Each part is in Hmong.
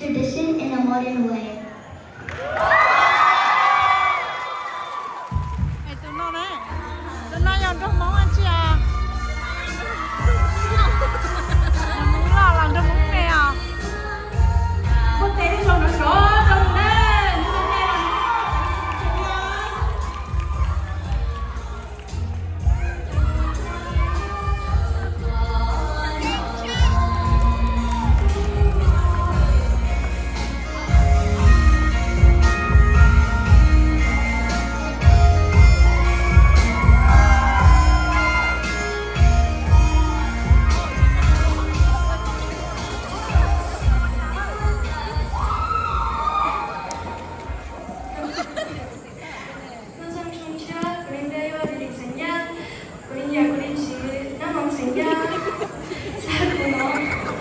tradition in a modern way. Es tus no na, tus no yog nraug Hmoob dab tsi os? Nraug Hmoob loj los nraug Hmoob me os? Muaj tes ib zaug nrov nrov rau na. Nyob zoo, kuv li npe yog Lis Xeem Yaj, kuv li niam kuv li txiv nyob Hmoob Xeem Yaj. Kuv li niam kuv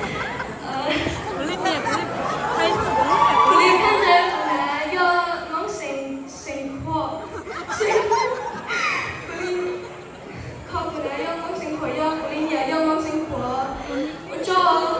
li, kuv li niam kuv li txiv yog Hmoob Xeem, Xeem Khuam, Xeem, kuv li, qhov kuv li yog Hmoob Xeem Khuam, yog kuv li niam yog Hmoob Xeem Khuam. Ua tsaug.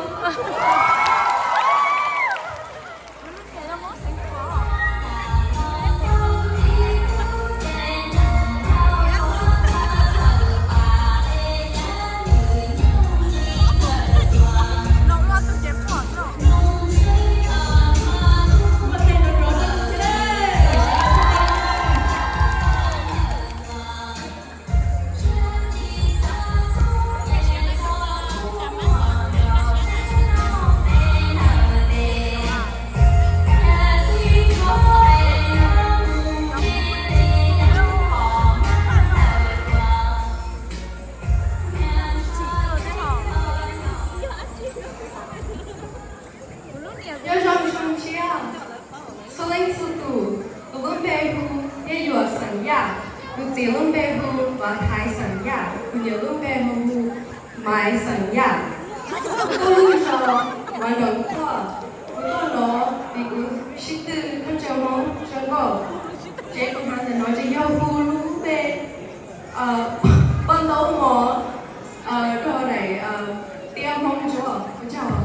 Nyob zoo zoo siab. Txhua leej txhua tus, kuv lub npe hu Nyiaj Yuam Xeem Yaj, kuv txiv lub npe hu Vav Thaiv Xeem Yaj, kuv niam lub npe hu Maiv Xeem Yaj. Kuv tuaj lub zos Maiv Nroos Tuaj, kuv tuaj no vim kuv sib tw thaj chaw Hmoob zoo nkauj. Tsev kuv hnav ntawm no ces yog hu lub npe poj ntaub mos rau daim tiab Hmoob Ntsuab. Ua tsaug.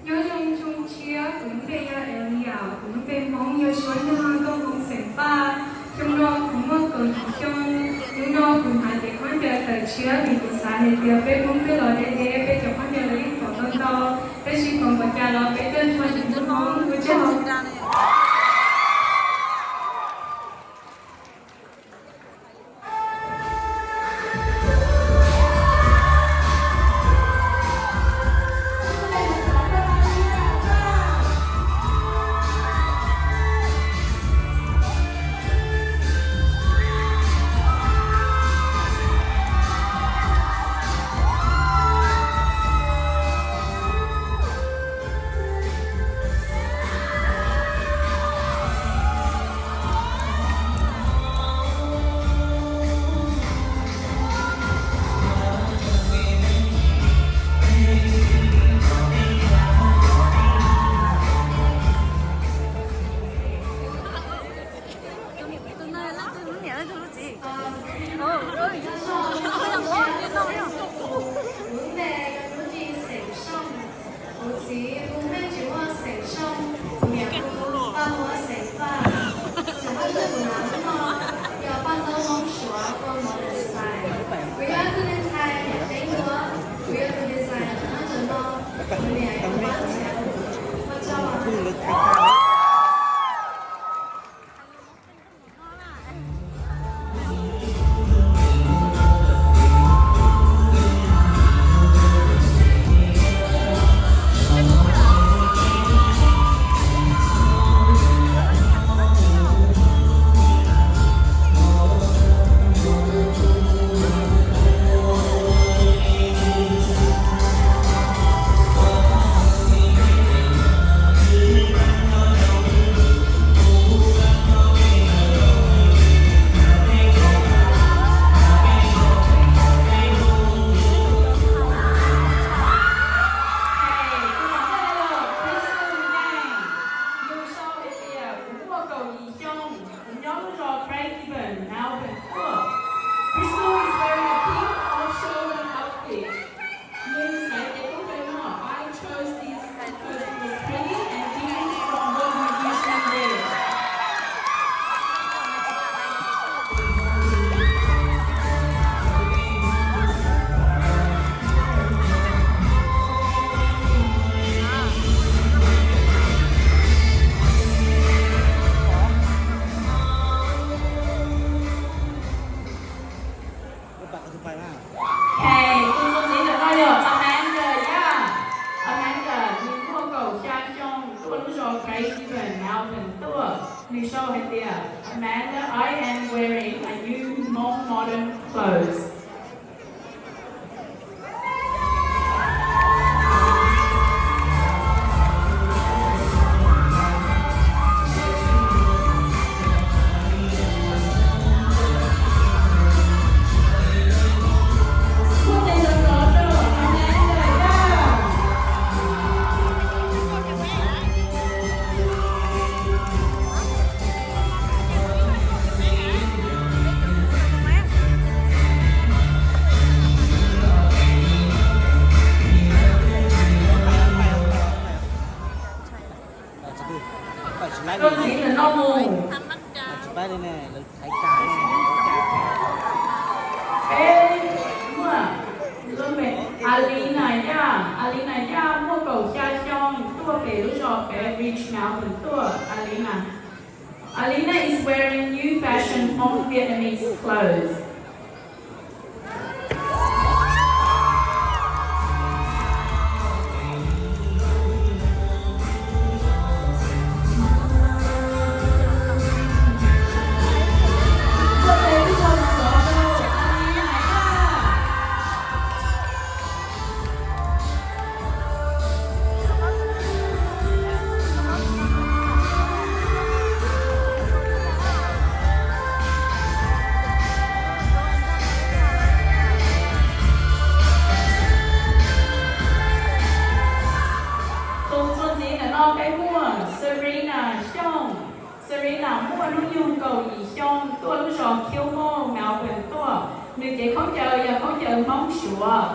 Nyob zoo tshooj tshiab, kuv lub npe yog Elia, kuv lub npe Hmoob yog Suab Nag, tuaj Hmoob xeem Paj. Xyoo no kuv muaj kaum yim xyoo. Hnub no kuv hnav cev khaub ncaws tawm tshiab vim kuv xav hais tias peb Hmoob twb los deb deb, peb cov khaub ncaws los yeej pom tau ntau, tab sis pom npaum cas los peb tuaj nrog yim Hmoob ua tsaug. Show hais tias, Amanda, I am wearing a new more modern clothes. Tuaj ntxiv ntawm no mus. Peb muaj Alina Yaj, Alina Yaj muaj kaum xya xyoo, tuaj pem lub zos Beveridge, Melbourne tuaj. Alina, Alina is wearing new fashion Hmong Vietnamese clothes. Tus txuas ntxiv ntawm no peb muaj Serena Xyooj. Serena muaj hnub nyoog kaum yim xyoo, tuaj lub zos Kilmore, Melbourne tuaj. Nws cev khaub ncaws yog khaub ncaws Hmoob Suav.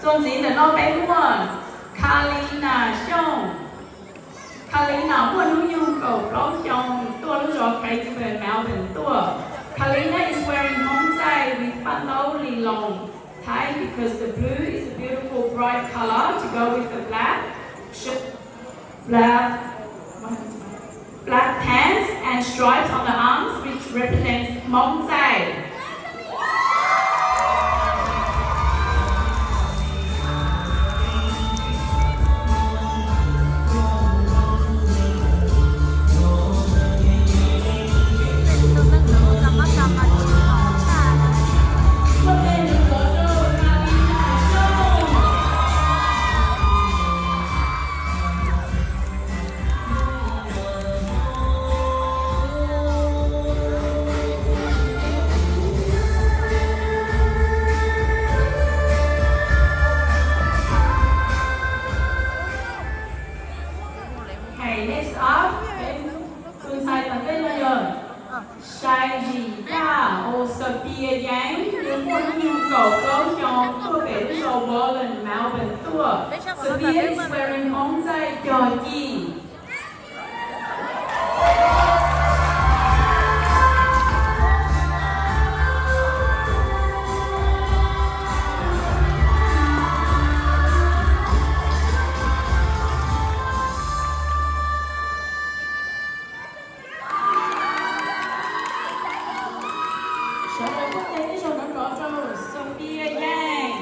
Txuas ntxiv ntawm no peb muaj Kalina Xyooj. Kalina muaj hnub nyoog kaum plaub xyoo, tuaj lub zos Craigieburn, Melbourne tuaj. Kalina is wearing Hmoob txaij with paj ntaub li loo. Tied because the blue is a beautiful bright colour to go with the black. Black, black pants and stripes on the arms, which represents Hmoob txaij. Hais next up, tus ntxhais tom ntej no yog Sai Zim Yaj, Sophia Yang, nws muaj hnub nyoog kaum plaub xyoo, tuaj pem lub zos Wallan, Melbourne tuaj. Sophia is wearing Hmoob txaij cog ci. Sawv daws pub tes ib zaug nrov nrov rau Sophia Yang.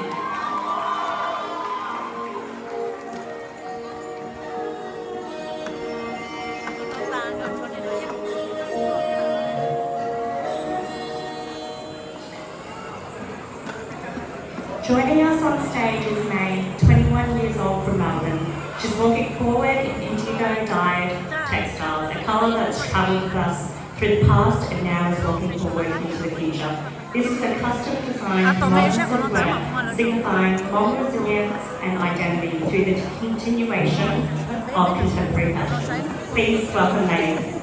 Joining us on stage is May, twenty-one years old from Melbourne. She's walking forward in indigo dyed textiles, a colour that's travelled with us through the past and now is walking forward into the future. This is a custom designed Hmong silhouette signifying Hmong resilience and identity through the continuation of contemporary fashion. Please welcome May.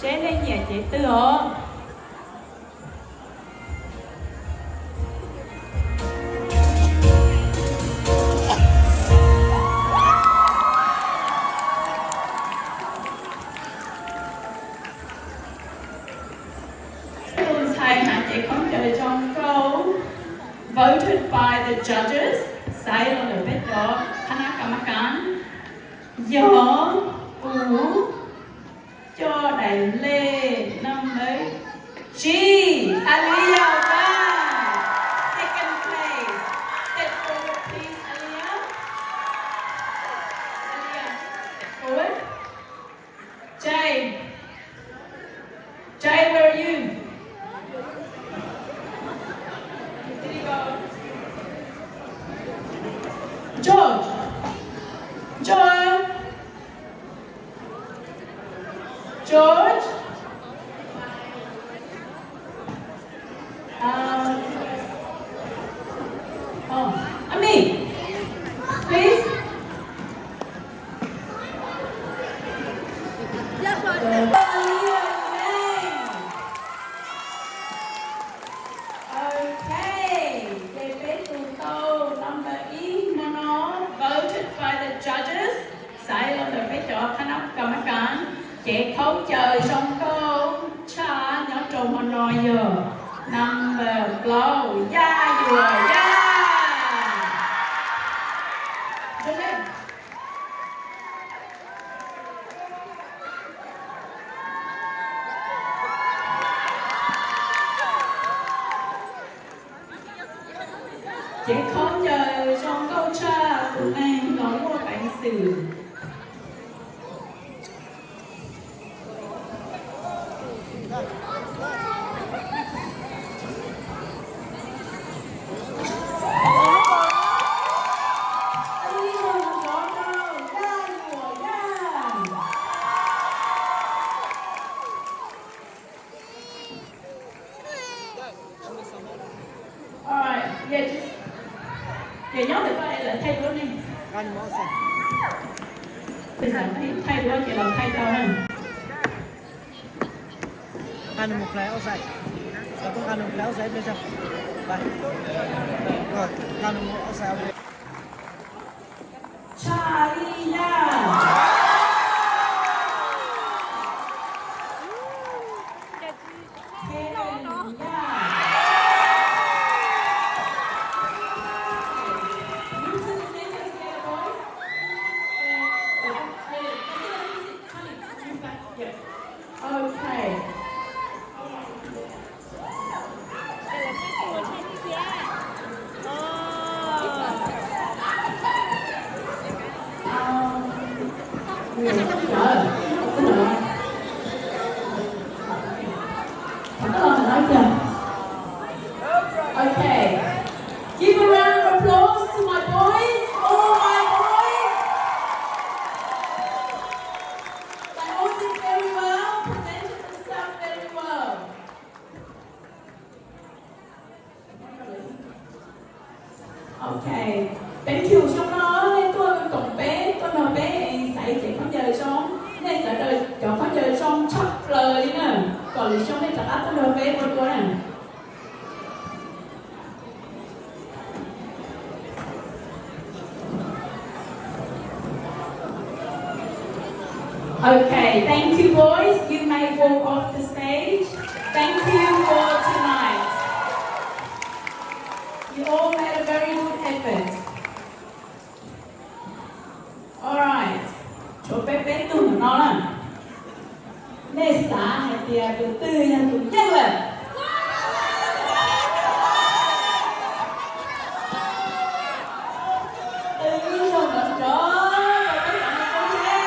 Seb nej nyiam cev twg os. Tus ntxhais hnav cev khaub ncaws zoo nkauj, voted by the judges, xaiv los ntawm peb cov khana kama kam, yog kuv coj daim lej number G, Aliyah Wang. Second place. Step forward, please, Aliyah. Aliyah, step forward. Jay. Jay, where are you? George. George. George. Um, oh, Ami, please. Ok, ces peb tus tau number ib hmo no, voted by the judges, xaiv los ntawm peb cov khana kama kam, cev khaub ncaws zoo nkauj tshaj nyob rau hmo no yog number plaub, Yaj Yuam Yaj. Cev khaub ncaws zoo nkauj tshaj tus neeg los muaj peev xwm. Alright, yeah, just, yeah, nyob ntawm koj es lawv thaij duab ne. Thaij duab ces los thaij tau na. Nqa nws mus play outside. Cov tuaj nqa nws play outside ib pliag tso. Nqa nws mus outside ib pliag. Tshaj Li Yaj. Kevin Yaj. Move to the center together, boys. Okay. Okay. Give a round of applause to my boys, all my boys. They all did very well, presented themselves very well. Ok, thank you. Xyoo no nej tuaj koom peb, tuaj nrog peb xaiv cev khaub ncaws zoo. Nej xaiv tau cov khaub ncaws zoo tshaj plaws li na, kom lwm xyoo nej rov qab tuaj nrog peb ua dua na. Okay, thank you, boys. You may walk off the stage. Thank you for tonight. You all made a very good effort. Alright, tshuav peb peb tug no na. Nej xav hais tias tus twg yog tus yeej lawm? Twb zoo nrov nrov rau peb cov niam tub seb.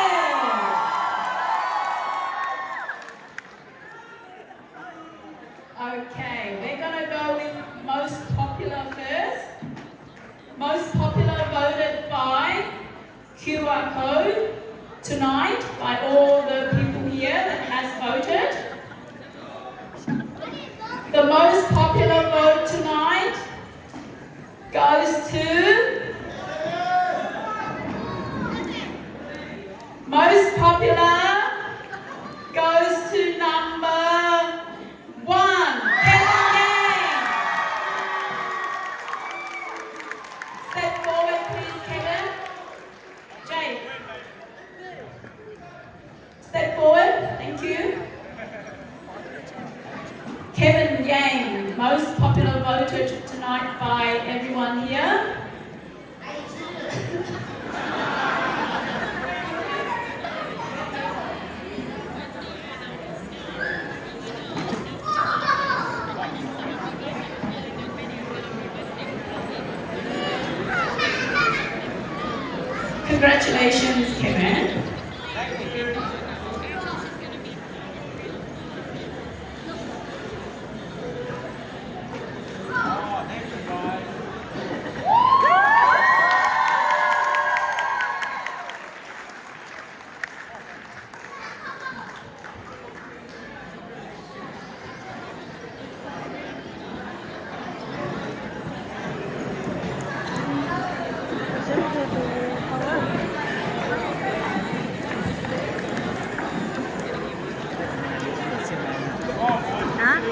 Okay, we're gonna go with most popular first. Most popular voted by Q R code tonight by all the people here that has voted. The most popular vote tonight goes to, most popular goes to Kevin Yang, most popular voter tonight by everyone here. Congratulations, Kevin.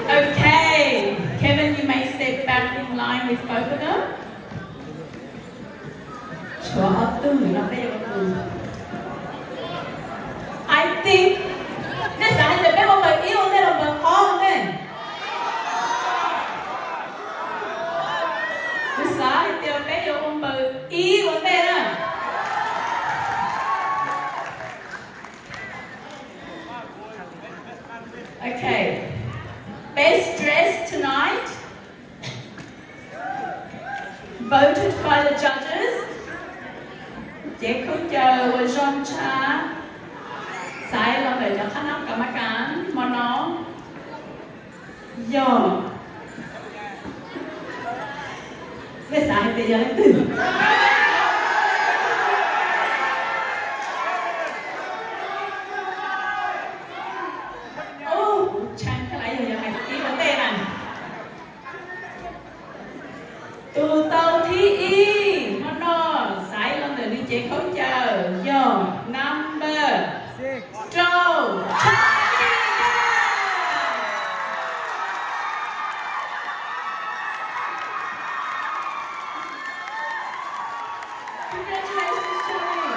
Okay, Kevin, you may step back in line with both of them. Tshuav ob tug no peb yuav ua tus. I think, nej xav hais tias peb ua npaws ib ua ntej los npaws ob ua ntej? Kuv xav hais tias peb yuav ua npaws ib ua ntej na. Okay. Best dress tonight. Voted by the judges. Cev khaub ncaws uas zoo tshaj xaiv los ntawm cov qhab nab kam ma kas hmo no yog, nej xav hais tias yog leej twg? Ub, kuv tshee thiab, yog yog hais ib ua ntej na. Tus tau thib ib hmo no xaiv los ntawm nws cev khaub ncaws yog number rau. Congratulations, Charlie.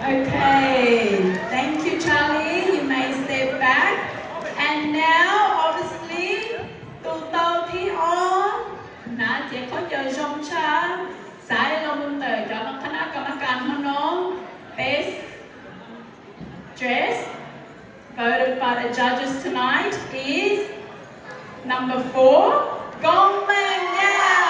Okay, thank you, Charlie. You may step back. And now, obviously, tus tau thib ob, hnav cev khaub ncaws zoo tshaj, xaiv los mus ntawm cov qhab nab kam ma kas hmo no, best dress voted by the judges tonight is number four, Koob Meej Yaj.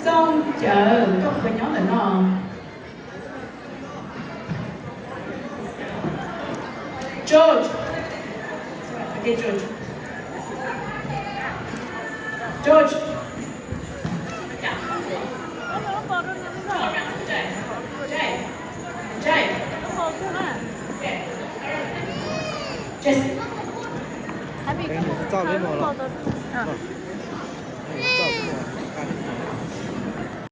Txooj Cawv, koj puas nyob ntawm no? George. George. George. Jay. Jay. Jay. Jesse. Txoj lub no los. Txoj lub no, qab lub no.